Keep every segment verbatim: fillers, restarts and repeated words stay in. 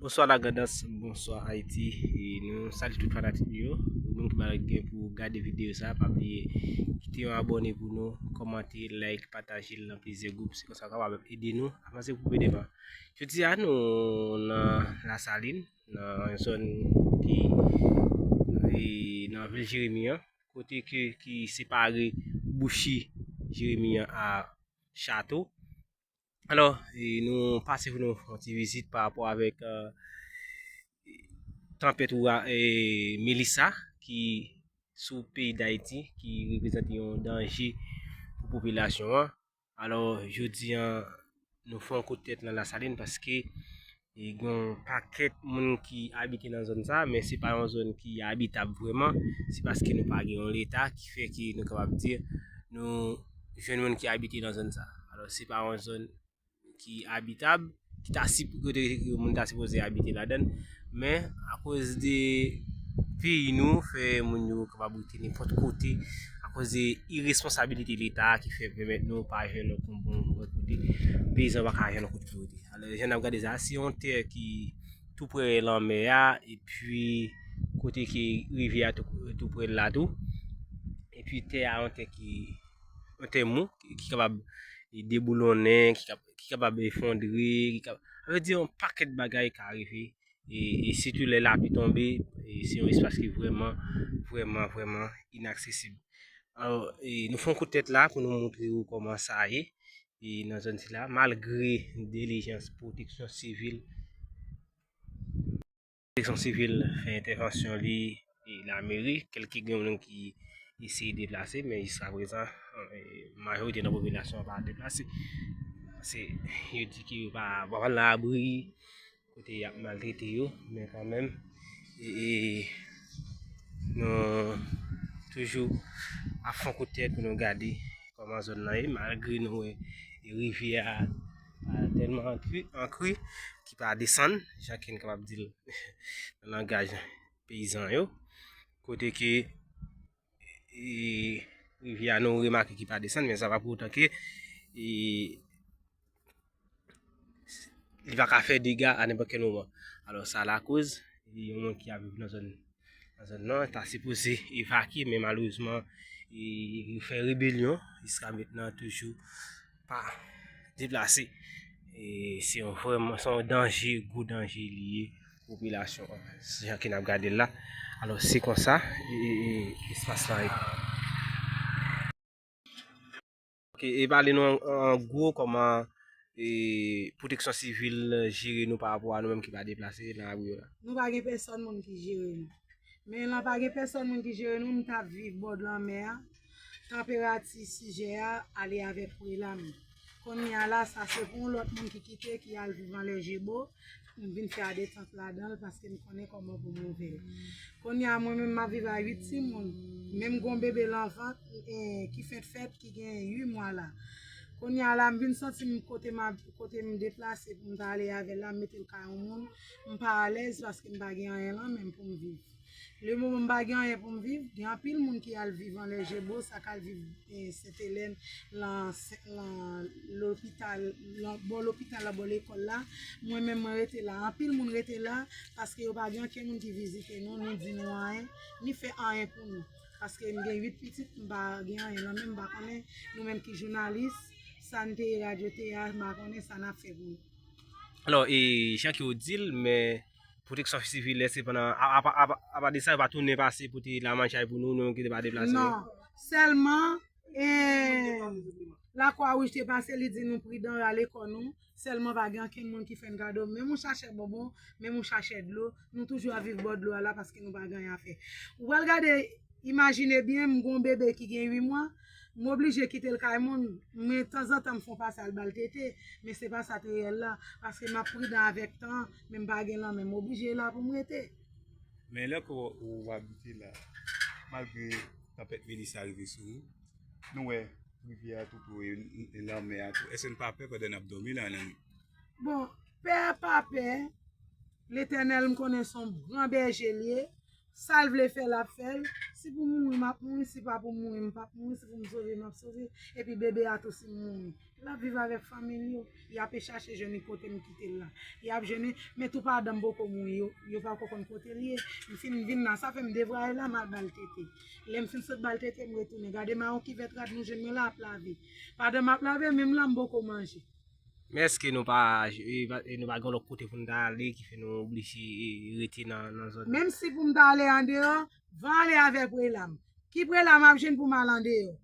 Bonswa Lagrandans, bonswa Ayiti. E nou salye tout fanatik nou yo. Ou menm ki pa gen pou gade videyo sa, pa bliye kite yon abòne pou nou, kòmante, like, pataje l nan plizyè gwoup. Se konsa w kapab ede nou avanse pou pi devan. Jodi a, nou nan Lasalin, nan yon zòn ki e, nan vil Jeremi an, kote ke, ki separe Bouchi Jeremi an a Chato. Alò, e, nou pase pou nou fè yon ti vizit pa rapò avèk, e, tanpèt oura-, e, Melissa ki sou peyi Dayiti, ki reprezante yon danje pou popilasyon an. Alò, jodi a, nou fè yon kout tèt nan Lasalin paske e gen yon pakèt moun ki abite nan zòn sa, men se pa yon zòn ki abitab vrèman. Se paske nou pa gen yon leta ki fè ke nou kapab di nou jwenn moun ki abite nan zòn sa. Alò, se pa yon zòn ki abitab, ki ta sip-, kote moun ta sipoze abite ladan l. Men, akoz de peyi nou, fè moun yo kapab rete nenpòt kote, akoz de iresponsabilite leta ki fè pèmèt nou pa jwenn yon bon, bon kote, peyizan pa ka jwenn yon kote pou rete. Alò, jan n ap gade sa, se yon tè ki tou prè lanmè a, epi kote ke rivyè a tou, tou prè l la tou. Epi tè a, yon tè ki, yon tè mou, ki, ki kapab deboulonnen, ki kap-, ki kapab efondre, ki kap-, sa vle di yon pakèt bagay ka rive. E, e sitou lè lapli tonbe, e se yon espas ki vrèman, vrèman, vrèman inaksesib. Alò, e nou fè yon kout tèt la pou nou montre w kòman sa ye. E nan zòn sila, malgre dilijans pwoteksyon sivil, pwoteksyon sivil fè entèvansyon li, e lameri, kèlke gen moun ki eseye deplase, men jiskaprezan, e, majorite nan popilasyon an pa deplase. Se, yo di ke yo pa, pa nan abri, kote y ap maltrete yo, men kanmenm, e, e, nou toujou ap fè yon kout tèt pou nou gade kòman zòn nan ye, malgre nou wè rivyè a, a tèlman an kri, an kri, ki pa desann, jan ke n kapab di l nan langaj peyizan yo, kote ke, e, rivyè a nou remake ki pa desann, men sa pa pou otan ke, e, li pa ka fè dega a nenpòt kèl moman. Alò, sa lakoz, e, yon moun ki ap viv nan zòn, nan zòn nan, ta sipoze evakye, men malerezman, e, yo fè rebelyon, jiska mentnan toujou pa deplase. E se yon vrèman, se yon danje, gwo danje li ye popilasyon an. Se jan ke n ap gade l la. Alò, se konsa, e, e, e, espas la ye. Ok, e pale nou an, an gwo kòman, e, pwoteksyon sivil jere nou pa rapò a nou menm ki pa deplase nan lari yo la. Nou pa gen pèsòn moun ki jere nou. Men lan pa gen pèsòn moun ki jere nou, m t ap viv bòd lanmè a. Tanperati sijè a ale avèk Prelam. Kounye a la, sa se pou yon lòt moun ki kite, ki al viv anlè Jebo. M vin fè adetant ladan l paske m konnen kòman pou m ouvè l. Kounye a, mwen menm, m ap viv a uit timoun. Men m gon bebe lan vant, eh, ki fenk fèt, ki gen uit mwa la. Kounye a la, m vin santi m kote m ap, kote m deplase pou m ta ale avè l la, m mete l kay yon moun, m pa alèz paske m pa gen anyen lan men m pou m viv. Lemoman m pa gen anyen pou m viv, gen anpil moun ki al viv anlè Jebo, sa k al viv, eh, Sent Elèn, lan, lan lopital, lan, bò lopital la, bò lekòl la. Mwen menm, mwen rete la. Anpil moun rete la, paske yo pa gen okenn moun ki vizite nou, ni di nou anyen, ni fè anyen pou nou. Paske m gen uit pitit, m pa gen anyen lan men m, m pa konnen, nou menm ki jounalis, sa n te ye, radyo te ye a, m pa konnen sa n ap fè pou nou. Alò, e, jan ke w di l, men pwoteksyon sivil, èske pandan, a, apa, apa, apa de sa, yo pa tounen pase pote lamanjay pou nou, nou menm ki te pa deplase yo? Non. Sèlman, e, Lakwa Wouj te pase, li di nou pridan, rale kò nou. Sèlman pa gen ankenn moun ki fè n kado. Menm yon sachè bonbon, menm yon sachè dlo, nou toujou ap viv bò dlo a la paske nou pa gen anyen a fè. Ou pral gade, imajine byen, m gon bebe ki gen uit mwa, m oblije kite l kay moun, men tanzantan m fè yon pase al ba l tete, men se pa sa k reyèl la, paske m ap pridan avèk tan, men m pa gen lanmè, m oblije la pou m rete. Men lè ke w, w abite la, malgre tanpèt Melissa rive sou ou, nou wè rivyè a tou pre, e, e lanmè a tou, èske n pa pè pandan n ap dòmi la nan nwit? Bon, pè pa pè, Letènèl m konnen se yon gran bèje l ye, sa l vle fè l ap fè l, si pou mouri m ap mouri, si pa pou mouri m p ap mouri, si pou m sove m ap sove, epi bebe a tou si m mouri. L ap viv avèk fanmi l yo. Y ap chache jwenn li kote m kite l la. Y ap jwenn li, men tou padan m poko mouri, yo, yo poko konn kote l ye. M fin vin la, sa fè m devwaye la, m al ba l tete. Lè m fin sot ba l tete, m retounen. Gade mawon kivèt rad nou jwenn mwen la ap lave. Padan m ap lave, menm la m poko manje. Men èske nou pa, e, pa- e nou pa gen lòt kote pou n ta ale ki fè nou oblije, e, rete nan, nan zòn? Menm si pou m ta ale andeyò, van ale avè prela m. Ki prela m ap jwenn pou m al andeyò?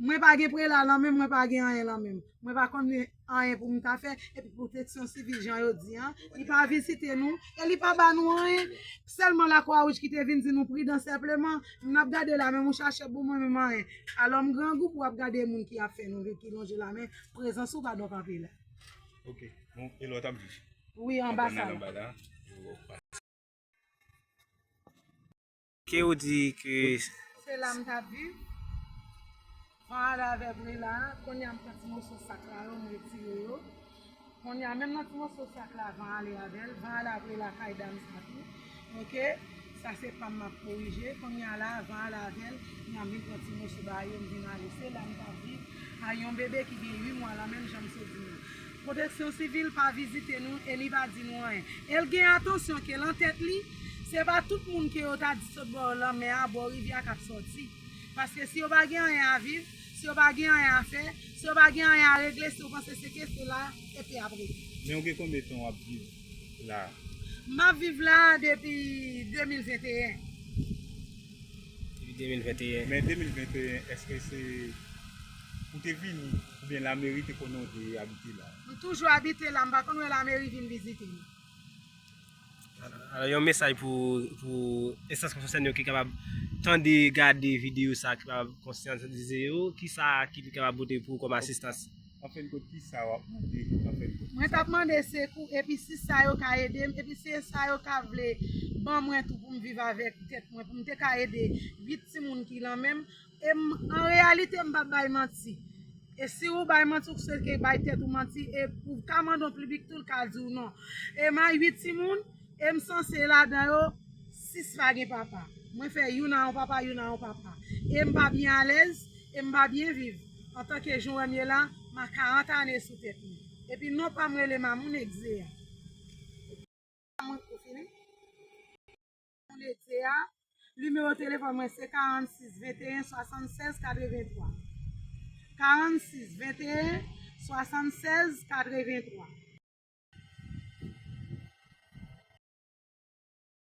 Mwen pa gen prela lan men m, mwen pa gen anyen lan men m. Mwen pa konn anyen pou m ta fè, epi pwoteksyon sivil jan yo di an, li pa vizite nou, e li pa ba nou anyen. Sèlman Lakwa Wouj ki te vin di nou pridan senpleman, n ap gade la men m ou chache pou mwen menm anyen. Alò m grangou pou w ap gade moun ki ap fè nou, ki lonje la men, prezans ou pa dwe kanpe la. Ok, bon, e lè w t ap di? Wi, anba sa la. Anba la. Ke ou di ke Se la m t ap viv. Van ale avè vre la, kounye a m pran ti moso sak la yo, m retire yo. Kounye a, menm nan ti moso sak la, van ale avè l, van ale avè la kay dam sa tou. Ok, sa se pa m m ap korije. Kounye a la, van ale avè l, kounye a m vin pran ti moso ba yo, m vin ale. Se la m t ap viv a yon bebe ki gen uit mwa la, menm jan m sot di nou. Pwoteksyon sivil pa vizite nou e li pa di nou anyen. E l gen atansyon ke lan tèt li, se pa tout moun ke yo ta di sot bò lanmè a, bò rivyè a k ap sòti. Paske si yo pa gen anyen a viv, si yo pa gen anyen a fè, si yo pa gen anyen a regle, si yo panse se ke se la, epi apre. Men ou gen konbyen tan w ap viv la? M ap viv la depi de mil venteyen. Depi de mil venteyen. Men de mil venteyen, èske se ou te vini oubyen lameri te konnen w te abite la? M toujou abite la, m pa konn wè lameri vin vizite m. Alò, yon mesaj pou, pou enstans konsène yo ki kapab tande, gade videyo sa, ki kapab konsyantize yo, kisa ki li kapab pote pou kòm asistans? Anfendkont, kisa w ap mande? Anfendkont, Mwen t ap mande sekou, epi si sa yo ka ede m, epi si sa yo ka vle ban mwen tou pou m viv avèk tèt mwen, pou m te ka ede uit timoun ki lan men m. E m, an reyalite, m p ap bay manti. E si ou bay manti, ou se ke bay tèt ou manti, e ou ka mande yon piblik tou, l ka di w non. E m a uit timoun, e m sanse ladan yo, sis pa gen papa. Mwen fè youn a yon papa, youn a yon papa. E m pa byen alèz, e m pa byen viv. Antanke jan w wè m ye la, m a karant ane sou tèt mwen. Epi non pa m rele Mamoun Egzea. Mwen pou fini. Mamoun Egzea, nimewo telefòn mwen se karannsis venteyen swasannsèz katrevenntwa. Karannsis venteyen swasannsèz katrevenntwa.